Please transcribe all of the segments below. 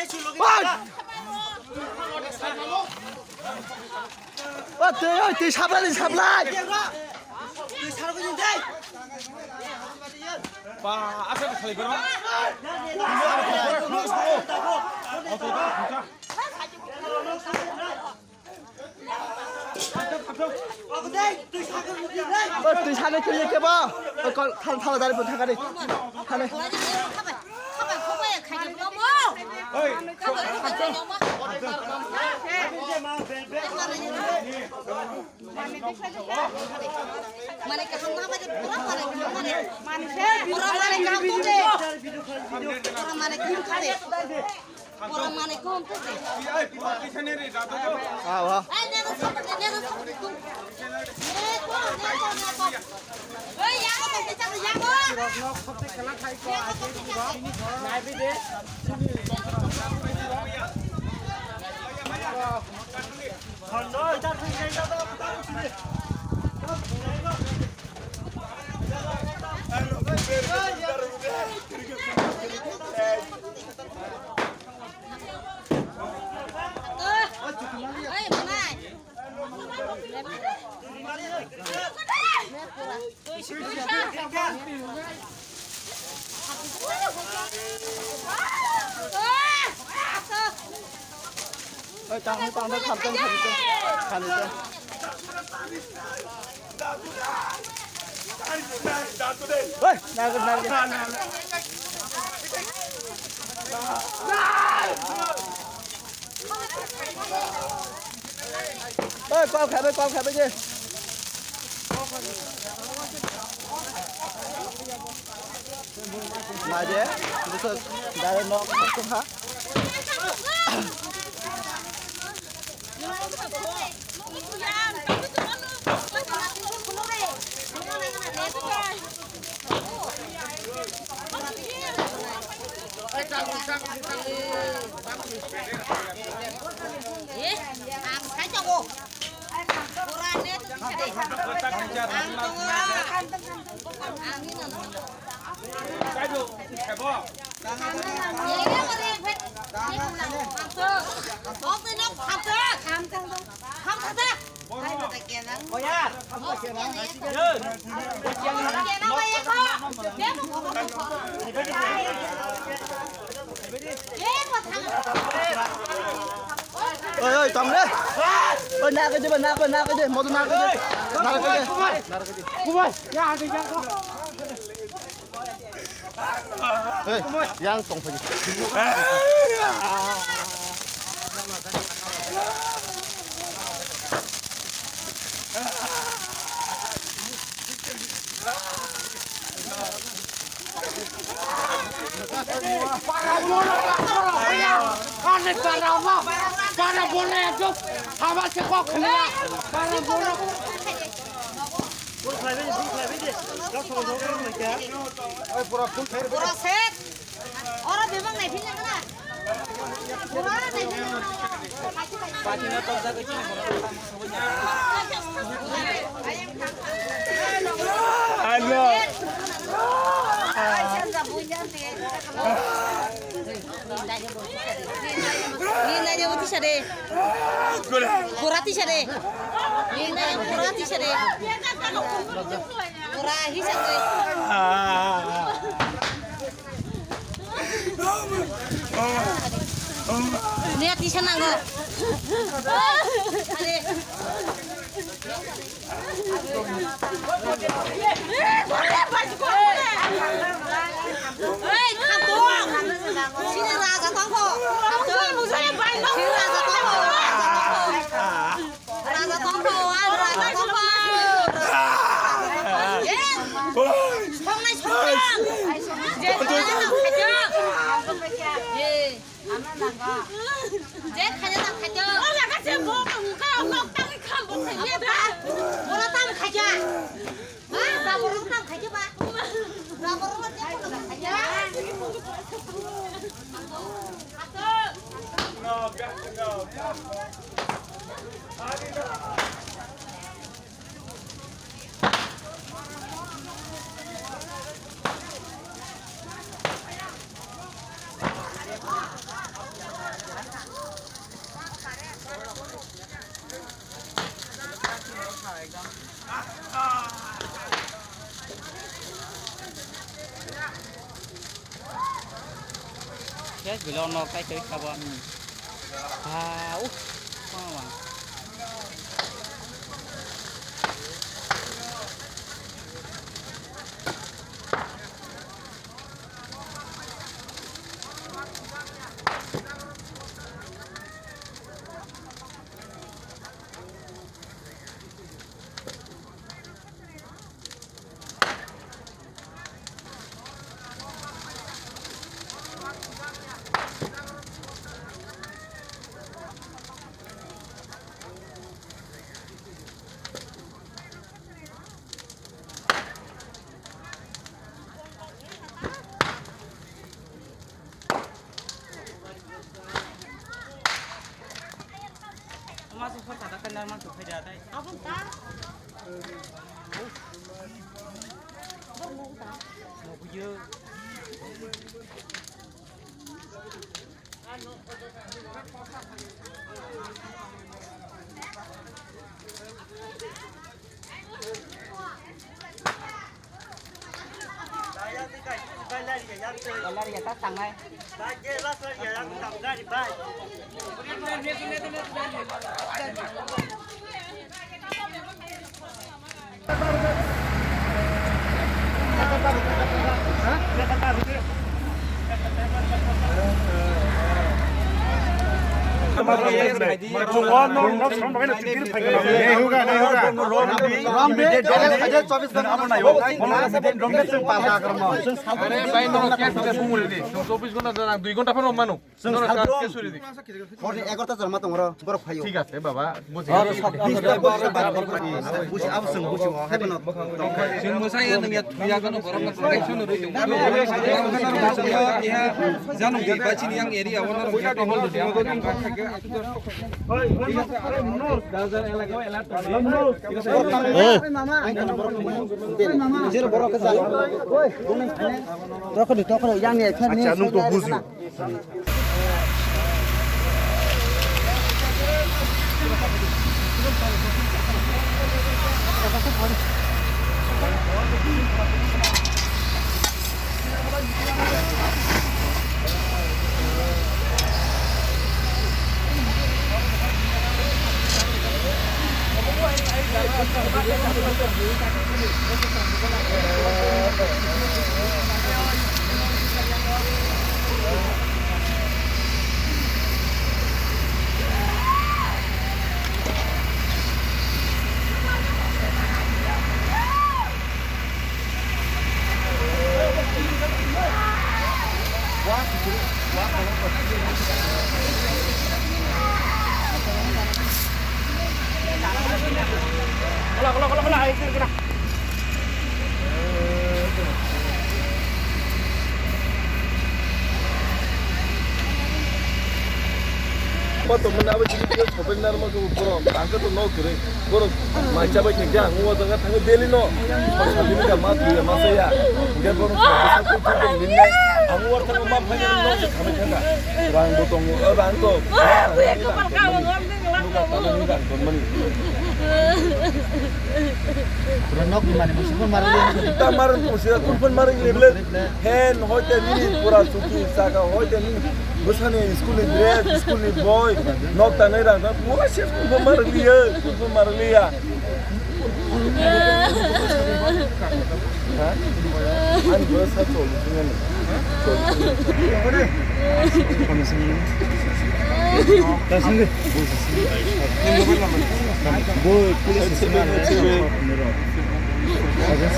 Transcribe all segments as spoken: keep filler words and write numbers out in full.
Oi! Oi, twi, oi, twi sablai, twi sablai! Ba, asa khalai bro. O, twi sano twi kebo. O, kol, thal, thal, dari pun thangani. Thale. Oi. Mane kaham ma bade pura mane kaham mane. Pura mane kaham tongde. Pura mane kaham tongde. Pura mane kaham tongde. Ah, wah. Ai, nero sab, nero sab. Eh, ko, nero, nero. Oi, yago, tongte chak, yago. Rokno khopte kela khai ko, yago, aje tongte chak. Naibe de. Oi, tang, tang, tang, khamtang, khamtang, khamtang. Oi, nagad, nagad. Oi, kol khabai, kol khabai je. Naide, bwswk direct nok tongkha. Eh, ang sa jago. Oi, oi, tong le. Oi, na ka jiba, na ka, na ka jiba, modu na ka jiba. Na ka jiba. Na ka jiba. Hey, yang tong phai. Para bono, para bono, para bono, para bono, para bono, para bono, para bono. Pura set. Oro bebak nai philna kana. Pura nai philna kana. Ano? Ni nai jabo tisa de. Pura tisa de. Ni nai pura tisa de. Pura hisa de. Ni tisa nango. Are. Je khaina tang khaito. O jaga se bo ka nok tang kha bo khaye da. Ora tang khaja. Ha, ba bo tang khaja ba. Ba bo tang khaja. Fresh bilo no kai kai kabo. Ah, uh, mama. Chwng salbrum. Hor ni egarota jorma tong oro, borok phaio. Thik ase, baba. Buji, abo chwng buji o, hai bono. Chwng mwsai ya, nwng ya, thuya gano borok no protection rwi tongo. Iha janong di bachini yang area o norok ya tohol rwdi. Tokro, tokro, yang ni, yang ni. Acha, nwng to buji. Koto mani abo chini khe sopai narwkma khe borok, ang khe to nok kwrwi. Borok mai chabai thangkhe ang o jaga thango daily no. Sabini ka ma thuya ma saya. Hingke borok sabini ka ma thuya ma saya. Ang o thango ma phai no se khamai thangkha. Rang bo tongo, o rang to. Nuka tamo ni rang ton mani. Pura nok ni mani musi phone marali. Ta mar musi kun phone marali leble. Hen hoite nini pura suki saka hoite nini. Bwsani school ni dress, school ni boi, nok tangnai rang, pura se phone marliya, phone marliya. Ha? Ani bwsa chol, chol. Boi, police station.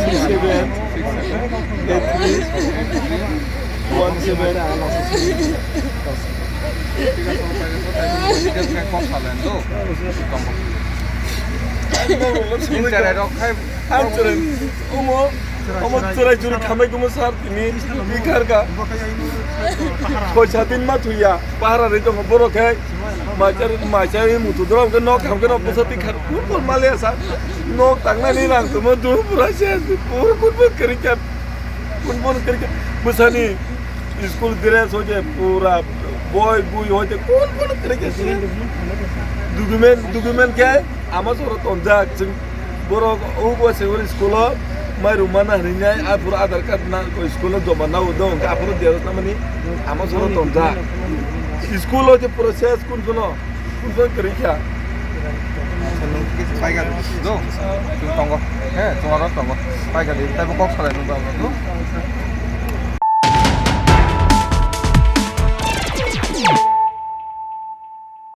Seven, eight, three, one, seven. Ang chwrai, omo, omo chwrai chwrai khamai kumo sir tini, bikar ka. Koi sa din ma thuya, pahara ri tongo borok khe. Macha, macha, mutu drop ke nok ham ke nok bwsa ti khar, pur pur male sa. Nok tangnani rang tongma du pura se, pur pur pur kiri kap, pur pur kiri kap. Bwsani school dress hoite pura, boy bui hoite pur pur kiri kap. Document, document ke ama soro tonjak, chwng borok o bo se ori school o. Mai ruma na hwnwi nai, a pura Aadhaar card na ko school no joma na udo, hwnkhe aphuru dia rwkna mani ama soro tonjak. School o je process kun suno, kun suno kwrwi kha. Paikha do, chwng tongo. He, chwng aro tongo. Paikha di, taibo kok salai nung tongo.